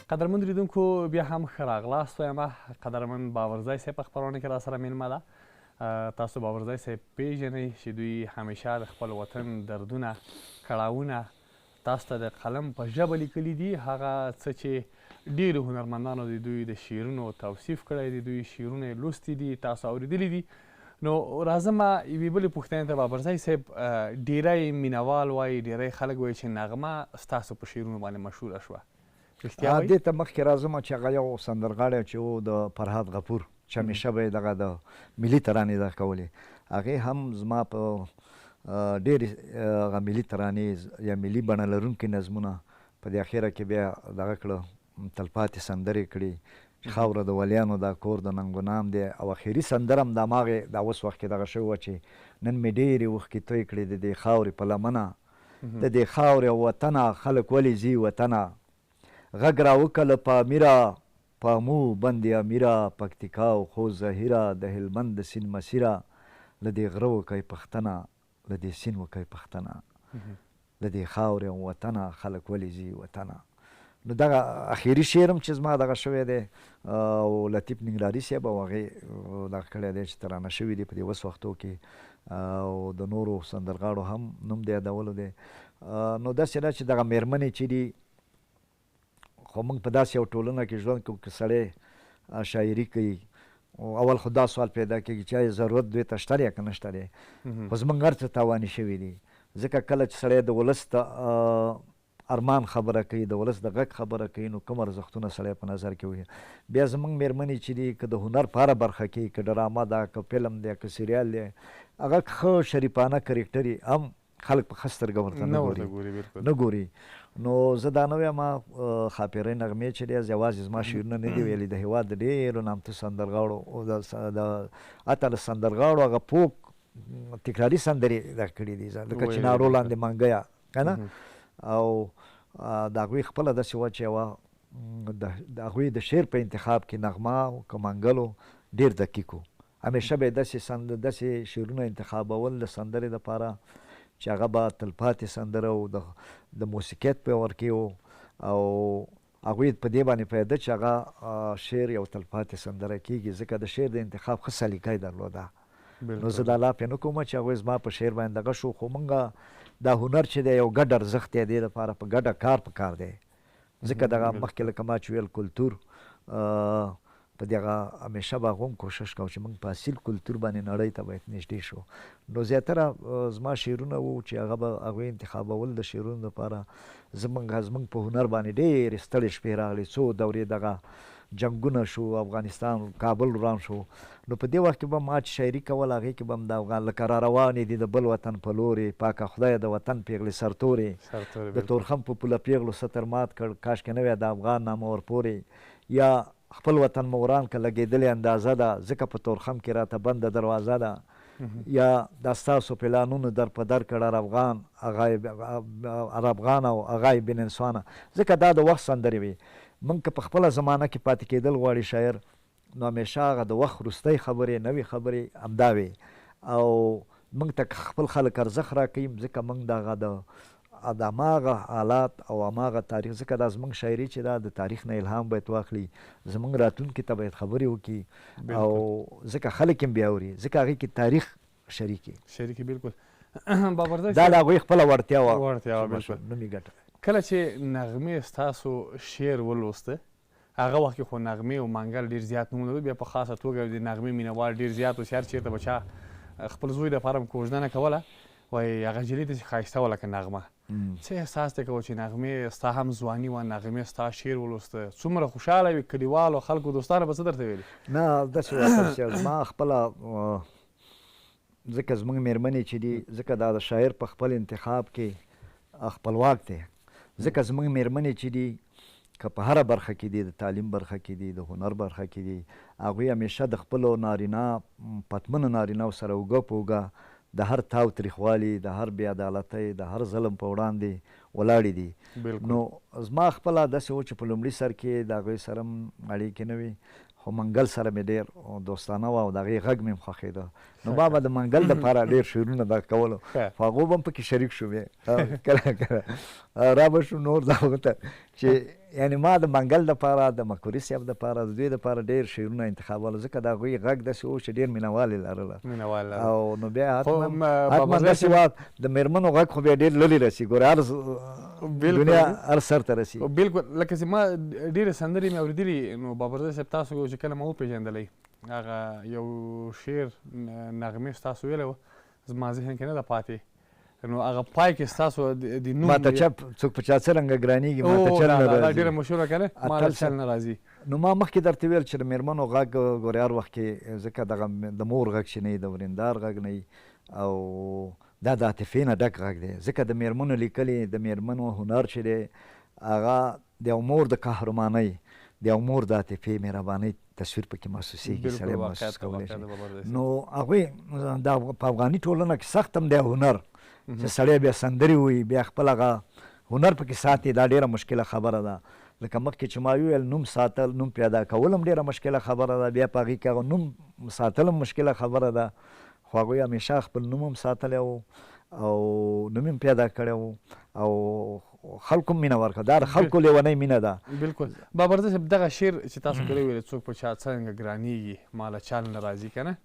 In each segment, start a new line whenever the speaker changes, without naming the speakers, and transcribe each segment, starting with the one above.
قدرمن لیدونکو بیا هم ښه راغلاست وایم. قدرمن باورزی صاحب په خپرونه کې راسره مېلمه ده. تاسو باورزی صاحب پېژنئ چې دوی همیشه د خپل وطن دردونه، کړاوونه تاسو ته د قلم په ژبه لیکلي دي. هغه څه چې ډېرو هنرمندانو د دوی د شعرونو توصیف کړی دی، دوی شعرونه یې لوستي دي، تاسو اورېدلي دي. نو راځم یوې بلې پوښتنې ته. بابرزی صاحب، ډېری مینهوال وایي، ډېری خلک وایي چې نغمه ستاسو په شعرونو باندې مشهوره شوه، رښتیا وایي؟
دې ته مخکې راځم چې هغه یو سندرغاړی چې و، د فرهاد غفور، چې همیشه به یې دغه د ملي ترانې دغه کولې، هغې هم زما په ډېرې هغه ملي ترانې یا ملي بڼه لرونکي نظمونه په دې اخره کې بیا دغه کړه، تلپاتې سندرې کړې چې خاوره د ولیانو دا کور د ننګو نام دی. او اخري سندره هم د هماغې دا اوس وخت کې دغه شوې وه چې نن مې ډېرې اوښکې توی کړې د دې خاورې په لمنه، د دې خاورې او وطنه خلک ولې ځي وطنه، غږ راوکه له پامیره، پامو بند امیره، پکتیکا او خوست زهیره، د هلمند د سیند مسیره، له دې غره وکئ پښتنه، له دې سیند وکئ پښتنه، له دې خاورې او وطنه خلک ولې ځي وطنه. نو دغه اخري شعر هم چې زما دغه شوی دی او لطیف ننګرهاري صاحب او هغې دغه کړی دی چې ترانه شوي دي په دې اوس وختو کې، او د نورو سندرغاړو هم نوم د یادولو دی. نو داسې ده چې دغه مېرمنې چې دي، خو موږ په داسې یو ټولنه کې ژوند کوو که سړی شاعري کوي، اول خو دا سوال پیدا کېږي چې آیا ضرورت دوی ته شته دی که نشته دی. خو زموږ هر څه تاواني شوي دي، ځکه کله چې سړی د ولس د ارمان خبره کوي، د ولس د غږ خبره کوي، نو کوم ارزښتونه سړی په نظر کې وي. بیا زموږ مېرمنې چې دي، که د هنر په هره برخه کې، که ډرامه ده، که فلم دی، که سریال دی، هغه ښه شریفانه کرکټر یې هم خلک په ښه سترګه ورته نه ګوري، نه ګوري. نو زه دا نه وایم ښاپېرۍ نغمې چې دی یوازې زما شعرونه نه دي ویلي، د هېواد د ډېرو نامتو سندرغاړو، د حتی د سندرغاړو هغه پوک تکراري سندرې دغه کړي دي، لکه چې نارو لاندې منګیه که نه. او د هغوی خپله داسې وه چې یوه د هغوی د شعر په انتخاب کې نغمه او که منګلو ډېر دقیق و. همیشه به یې داسې شعرونه انتخابول د سندرې دپاره چې هغه به تلپاتې سندره و، د موسیقیت په ورکې و، او هغوی په دې باندې پوهېده چې هغه شعر یو تلپاتې سندره کېږي، ځکه د شعر د انتخاب ښه سلیقه یې درلوده. نو زه دا لاپې نه کوم چې هغوی زما په شعر باندې دغه شو، خو موږ دا هنر چې دی یو ګډ ارزښت دی، دې لپاره په ګډه کار پکار دی. ځکه دغه مخکې لکه ما چې ویل کلتور په دغه همیشه به هغه هم کوشش کوو چې موږ په اصیل کلتور باندې نړۍ ته باید نږدې شو. نو زیاتره زما شعرونه وو چې هغه به هغوی انتخابول د شعرونو لپاره. زموږ په هنر باندې ډېرې ستړې شپې راغلې، څو دورې دغه جنګونه شو، افغانستان کابل وران شو. نو په دې وخت کې به ما چې شاعري کوله هغې کې به هم د افغان لکه را روانې دي د بل وطن په لورې، پاکه خدایه د وطن پېغلې سرتورې، د تورخم په پوله پېغلو ستر مات کړ، کاشکې نه وای د افغان نامه ورپورې، یا خپل وطن مو وران که لګېدلې اندازه ده، ځکه په تورخم کې راته بنده دروازه ده، یا دا ستاسو پلانونو در په در کړ افغان او اغای بن انسانه. ځکه دا د وخت سندرې وې. موږ که په خپله زمانه کې پاتې کېدل غواړي شاعر، نو همیشه هغه د وخت وروستۍ خبرې، نوې خبرې همدا وې. او موږ ته که خپل خلک ارزښت راکوي، ځکه موږ دغه د هماغه حالات او هماغه تاریخ، ځکه دا زموږ شاعري چې ده د تاریخ نه الهام باید واخلي، زموږ راتلونکي ته باید خبرې وکړي، او ځکه خلک یې بیا اوري، ځکه هغې کې تاریخ شریک
شریک. بالکل.
دا د هغوی خپله وړتیا وه،
وړتیا وه، بالکل.
نوم یې ګټه.
کله چې نغمې ستاسو شعر ولوسته، هغه وخت کې خو نغمې او منګل ډېر زیات نومونه وو، بیا په خاصه توګه د نغمې مینهوال ډېر زیات وو چې هر چېرته به چا خپل زوی دپاره هم کوژدنه کوله، وایي هغه نجلۍ داسې ښایسته وه لکه نغمه. څه احساس دې کوه چې نغمې ستا هم ځواني وه، نغمې ستا شعر ولوسته، څومره خوشحاله وې؟ کلیوالو خلکو دوستانو به څه درته ویلي؟
نه داسې وه چې زما خپله ځکه زموږ مېرمنې چې دي، ځکه دا د شاعر په خپل انتخاب کې خپلواک دی، ځکه زموږ مېرمنې چې دي که په هره برخه کې دي، د تعلیم برخه کې دي، د هنر برخه کې دي، هغوی همیشه د خپلو نارینه پتمنو نارینهو سره اوږه په اوږه د هر تاو تریخوالي، د هر بې عدالتۍ، د هر ظلم په وړاندې ولاړې دي. نو زما خپله داسې و چې په لومړي سر کې د هغوی سره هم اړیکې نه وې، خو منګل سره مې ډېر دوستانه وه او د هغې غږ مې هم خوښېده، نو ما به د منګل دپاره ډېر شعرونه دغه کولو، خو هغو به هم پکې شریک شو. بیا کله کله را به شو نور دا ته چې یعنې ما د منګل دپاره، د مکوري صاحب دپاره، د دوی دپاره ډېر شعرونه انتخابول، ځکه د هغوی غږ داسې و چې ډېر مینهوال یې لرله. او نو بیا حتما داسې وه، د مېرمنو غږ خو بیا ډېر لرې رسي، ګوره هر دنیا هر سر ته رسي.
بالکل، لکه چې ما ډېرې سندرې مې اورېدلي، نو بابرزی صاحب تاسو چې کله ما وپېژندلی هغه یو شعر نغمې ستاسو ویلی وه، زما ذهن کې نه ده پاتې، نو هغه پای کې ستاسو د نوم
ماته چا څوک په چا څرنګه ګرانېږي، ماته چل نه راځي،
ډېره مشهوره که نه، ماته چل نه راځي.
نو ما مخکې درته ویل چې د مېرمنو غږ ګورې هر وخت کې، ځکه دغه د مور غږ چې نه وي، د وریندار غږ نه وي، او دا د عاطفې نه ډک غږ دی، ځکه د مېرمنو لیکلې، د مېرمنو هنر چې دی هغه د یو مور د قهرمانۍ، د یو مور د عاطفې مهربانۍ تصویر پکې محسوسېږي، سړی محسوس کولی شي. نو هغوی د په افغاني ټولنه کې سخت هم دی هنر چې سړی بیا سندرې وایي، بیا خپل هغه هنر پکې ساتي، دا ډېره مشکله خبره ده. لکه مخکې چې ما وویل نوم ساتل، نوم پیدا کول هم ډېره مشکله خبره ده، بیا په هغې کې هغه نوم ساتل هم مشکله خبره ده، خو هغوی همیشه خپل نوم هم ساتلی و او نوم هم پیدا کړی و او خلکو هم مینه ورکړه، دا د خلکو لیونۍ مینه ده.
بالکل. بابرزی صاحب دغه شعر چې تاسو کله ویل څوک په چا څنګه ګرانېږي ما له چل نه راځي که نه،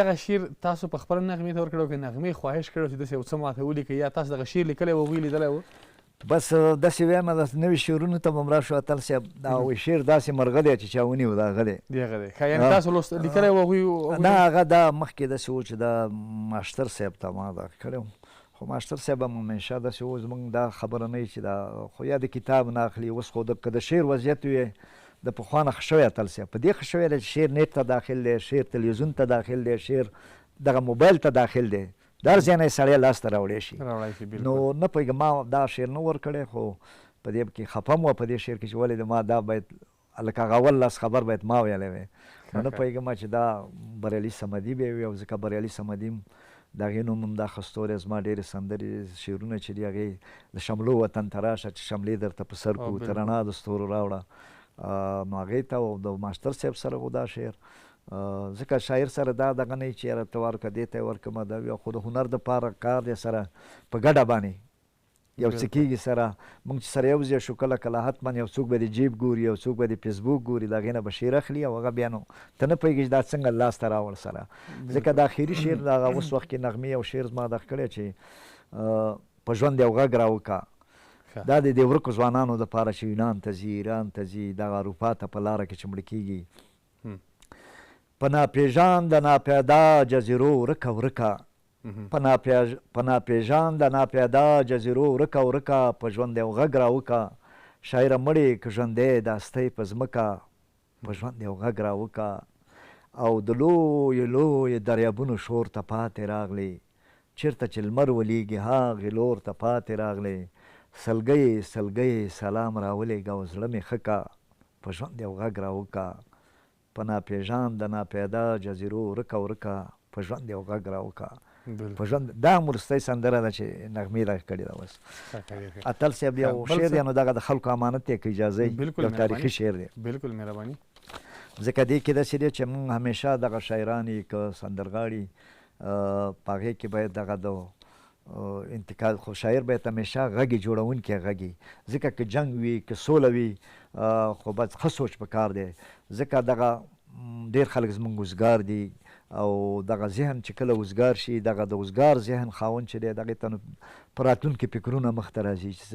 دغه شعر تاسو په خپله نغمې ته ورکړی که نغمې خواهش کړی چې داسې یو څه ماته ولیکئ، یا تاسو دغه شعر لیکلی و هغوی لیدلی و؟
بس داسې وایم، داسې نوي شعرونو ته به هم راشو اتل صاحب. دا وایي شعر داسې مرغه دی چې چا ونیو دا هغه دی.
دی هغه دی. ښه، یعنې تاسو لوست لیکلی و هغوی؟
نه، هغه دا مخکې داسې و چې دا ماشتر صاحب ته ما دا کړی و، خو ماشتر صاحب هم همېشه داسې و، زموږ دا خبره نه چې دا خو یا د کتاب نه اخلي. اوس خو که د شعر وضعیت وي د پخوا نه ښه شوی اتل صاحب، په دې ښه شوی دی چې شعر نیټ ته داخل دی، شعر تلویزیون ته داخل دی، شعر دغه موبایل ته داخل دی، د هر ځای نه یې سړی لاسته راوړی شي. نو نه پوهېږم، ما دا شعر نه ورکړی، خو په دې کې خفه هم وه په دې شعر کې چې ولې د ما دا باید لکه هغه اول لاس خبر باید ما ویلی وی. نو نه پوهېږم چې دا بریالي صمدي به وي، او ځکه بریالي صمدي هم د هغې نوم هم دا خستو دی. زما ډېرې سندرې شعرونه چې دي هغې د شملو وطن ته راشه چې شملې درته په سر کړو، ته رڼا د ستورو راوړه، نو هغې ته او د ماشتر صاحب سره و دا شعر. ځکه شاعر سره دا دغه نه چې یاره ته ورکړه دې ته یې ورکړم دا وي، خو د هنر دپاره کار دی سره په ګډه باندې یو څه کېږي سره. موږ چې سره یو ځای شو کله کله حتما یو څوک به د جیب ګوري، یو څوک به د فیسبوک ګوري، د هغې نه به شعر اخلي او هغه بیا نو ته نه پوهېږې چې دا څنګه لاسته راوړ سره. ځکه دا اخري شعر د هغه اوس وخت کې نغمې او شعر زما دغه کړی چې په ژوند یو غږ راوکړه، دا د دې ورکو ځوانانو دپاره چې یونان ته ځي، ایران ته ځي، دغه اروپا ته په لاره کې چې مړه کېږي. په ناپېژانده ناپیدا جزیرو ورکه ورکه، په ناپېژانده ناپیدا جزیرو ورکه ورکه، په ژوند یو غږ راوکه، شاعره مړې که ژوندی د هستۍ په ځمکه، په ژوند یو غږ راوکه. او د لویو لویو دریابونو شور ته پاتې راغلې، چېرته چې لمر ولېږي هغې لور ته پاتې راغلې، سلګۍ سلګۍ سلام راولېږه او زړه مې ښه که، په ژوند یو غږ راوکه. په ناپېژانده ناپیدا جزیرو ورکه ورکه، په ژوند یو غږ راوکه. په ژوند دا هم وروستۍ سندره ده چې نغمې دغه کړې ده. اوس اتل صاحب یو شعر دی، نو دغه د خلکو امانت دی که اجازه یو تاریخي شعر دی.
بالکل مهرباني.
ځکه دې کې داسې دی چې موږ همیشه دغه شاعران یې که سندرغاړي په هغې کې باید دغه د انتقاد، خو شاعر باید همیشه غږی جوړونکی غږی، ځکه که جنګ وي که سوله وي خو بس ښه سوچ پکار دی. ځکه دغه ډېر خلک زموږ وزګار دي، او دغه ذهن چې کله وزګار شي، دغه د وزګار ذهن خاوند چې دی دغې ته نو په راتلونکي فکرونه مخته راځي چې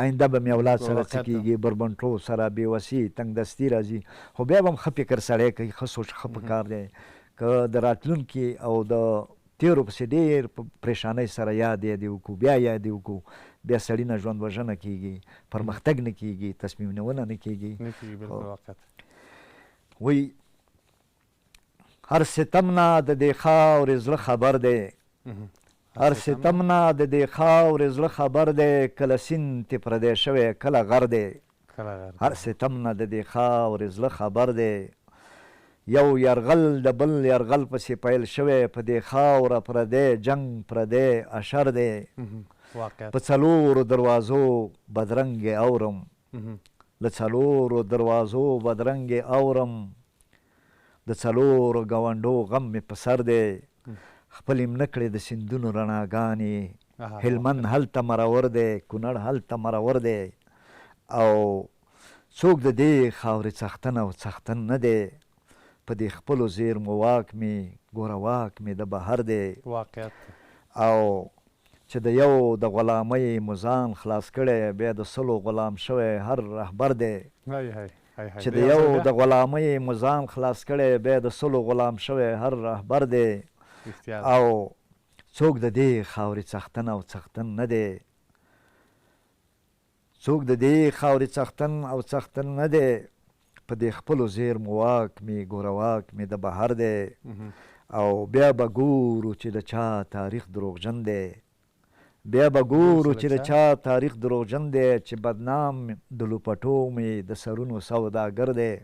آینده به مې اولاد سره څه کېږي، بربنټو سره بېوسي تنګدستي راځي، خو بیا به هم ښه فکر سړی کوي، ښه سوچ ښه پکار دی. که د راتلونکي او د تېرو پسې ډېر په پریشانۍ سره یاد یادې وکړو، بیا یادې وکړو، بیا سړي نه ژوند وژنه کېږي، پرمختګ نه کېږي، تصمیم نیونه نه کېږي. وایي هر ستم نه د دې خاورې زړه خبر دی، هر ستم نه د دې خاورې زړه خبر دی، کله سیند ترې پردی شوی کله غر دی، هر ستم نه د دې خاورې زړه خبر دی، یو یرغل د بل یرغل پسې پیل شوی، په دې خاوره پردی جنګ پردی اشر دی، په څلورو دروازو بدرنګې اورم، له څلورو دروازو بدرنګې اورم، د څلورو ګاونډو غم مې په سر دی، خپلې م نه کړې د سیندونو رڼاګانې، هلمند هلته مرور دی، کونړ هلته مرور دی، او څوک د دې خاورې څښتن او څښتن نه دی، په دې خپلو زیرمو واک مې ګوره واک مې د بهر دی.
واقعیت.
او چې د یو د غلامۍ مو ځان خلاص کړی، بیا د سلو غلام شوی هر رهبر دی. چې د یو د غلامۍ مو ځان خلاص کړی، بیا د سلو غلام شوی هر رهبر دی. او څوک د دې خاورې څښتن او څښتن نه دی، څوک د دې خاورې څښتن او څښتن نه دی، په دې خپلو زیرمو واک مې ګوره واک مې د بهر دی. او بیا به ګورو چې د چا تاریخ دروغجن دی، بیا به ګورو چې د چا تاریخ دروغجن دی، چې بدنام د لوپټو مې د سرونو سوداګر دی.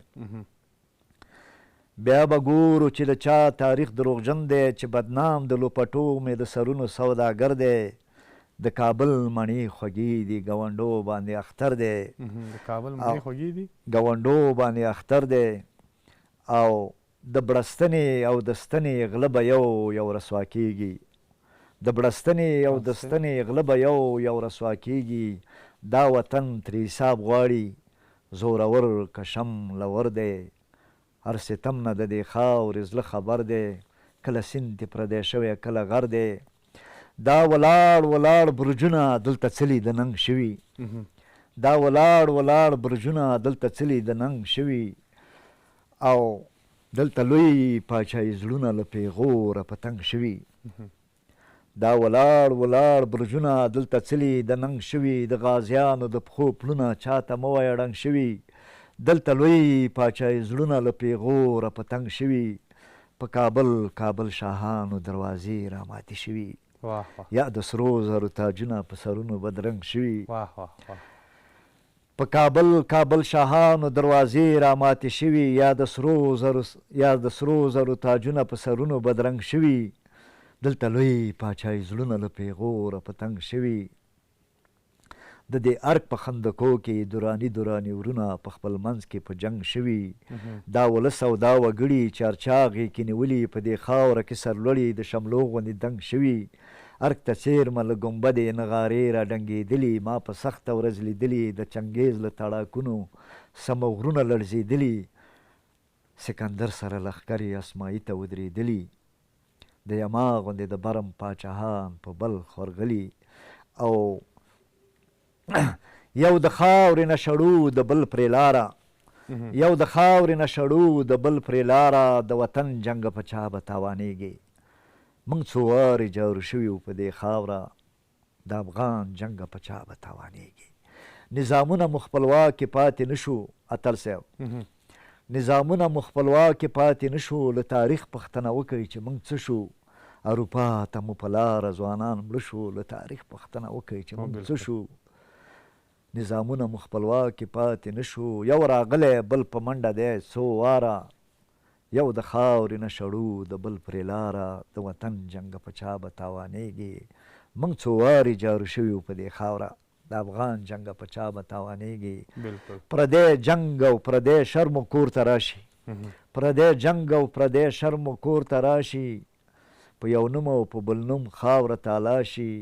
بیا به ګورو چې د چا تاریخ دروغجن دی، چې بدنام د لوپټو مې د سرونو سوداګر دی. د کابل مڼې خوږې دي ګاونډو باندې اختر دی،
د کابل مڼې خوږې دي
ګاونډو باندې اختر دی. او د بړستنې او د ستنې غله به یو یو رسوا کېږي، د بړستنې او د ستنې غله به یو یو رسوا کېږي. دا وطن ترې حساب غواړي، زورور که شم لور دی، هر ستم نه د دې خاورې زړه خبر دی، کله سیند ترې پردی شوی کله غر دی. دا ولاړ ولاړ برجونه دلته څلي د ننګ شوي، دا ولاړ ولاړ برجونه دلته څلي د ننګ شوي. او دلته لوی پاچاهي زړونه له پیغوره په تنګ شوي، دا ولاړ ولاړ برجونه دلته څلي د ننګ شوي، د غازیانو د پښو پلونه چاته مه وایه ړنګ شوي، دلته لوی پاچاهي زړونه له پیغوره په تنګ شوي. په کابل کابل شاهانو دروازې راماتې شوي، یا د سرو زرو تاجونه په سرونو بدرنګ شوي. په کابل کابل شاهانو دروازې راماتې شوي، یا د سرو زرو تاجونه په سرونو بدرنګ شوي. دلته لوی پاچاهي زړونه له پیغوره په تنګ شوي. د دې ارګ په خندقو کې دراني دراني ورونه په خپل منځ کې په جنګ شوي. دا ولس او دا وګړي چې هر چا غېږ کې نیولي، په دې خاوره کې سرلوړي د شملو غوندې دنګ شوي. ارګ ته څېرمه له ګنبدې نغارې را ډنګېدلي، ما په سخته ورځ لیدلي د چنګېز له تړاکونو سمه غرونه لړزېدلي. سکندر سره لښکرې اسمایي ته ودرېدلي، د یما غوندې د برم پاچاهان په بلخ ورغلي. او یو د خاورې نه شړو د بل پرې لاره، یو د خاورې نه شړو د بل پرې لاره، د وطن جنګ په چا به تاوانېږي. موږ څو وارې جارو شوي وو په دې خاوره، د افغان جنګ په چا به تاوانېږي. نظامونه مو خپلواکې پاتې نه شو اتل صاحب، نظامونه مو خپلواکې پاتې نه شو، له تاریخ پوښتنه وکړئ چې موږ څه شو. اروپا ته مو په لاره ځوانان مړه شو، له تاریخ پوښتنه وکړئ چې موږ څه شو. نظامونه مو خپلواکې پاتې نه شو، یو راغلی بل په منډه دی څو واره، یو د خاورې نه شړو د بل پرې لاره، د وطن جنګ په چا به تاوانېږي. موږ څو وارې جارو شوي وو په دې خاوره، د افغان جنګ په چا به تاوانېږي. پردی جنګ او پردی شر مو کور ته راشي، پردی جنګ او پردی شر مو کور ته راشي، په یو نوم او په بل نوم خاوره تالا شي.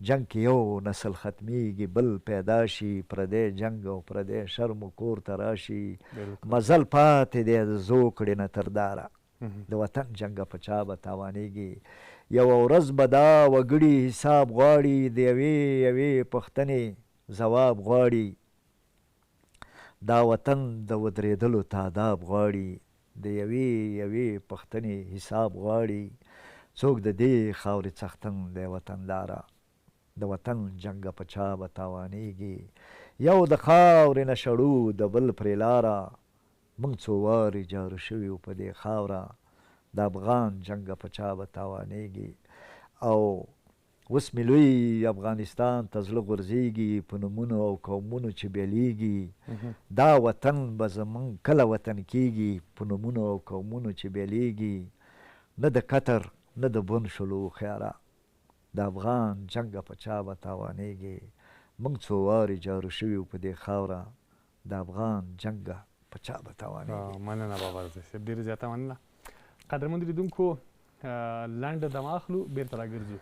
جنګ کې یو نسل ختمیږي بل پیدا شي، پردی جنګ او پردی شر مو کور ته راشي. مزل پاتې دی د زوکړې نه تر داره، د وطن جنګ په چا به تاوانېږي. یوه ورځ به دا وګړي حساب غواړي، د یوې یوې پوښتنې ځواب غواړي، دا وطن د ودرېدلو تاداب غواړي، د یوې یوې پوښتنې حساب غواړي. څوک د دې خاورې څښتن دی وطنداره، د وطن جنګ په چا به تاوانېږي. یو د خاورې نه شړو د بل پرې لاره، موږ څو وارې جارو شوي وو په دې خاوره، د افغان جنګ په چا به تاوانېږي. او اوس مې لوی افغانستان ته زړه غورځېږي، په نومونو او قومونو چې بېلېږي، دا وطن به زموږ کله وطن کېږي، په نومونو او قومونو چې بېلېږي. نه د قطر نه د بن شولو هوښیاره، د افغان جنګ په چا به تاوانېږي. موږ څو وارې جارو شوي وو په دې خاوره، د افغان جنګ په چا به تاوانېږي.
مننه بابرزی صاحب، ډېره زیاته مننه. قدرمن لیدونکو، لنډه دمه اخلو، بیرته راګرځو.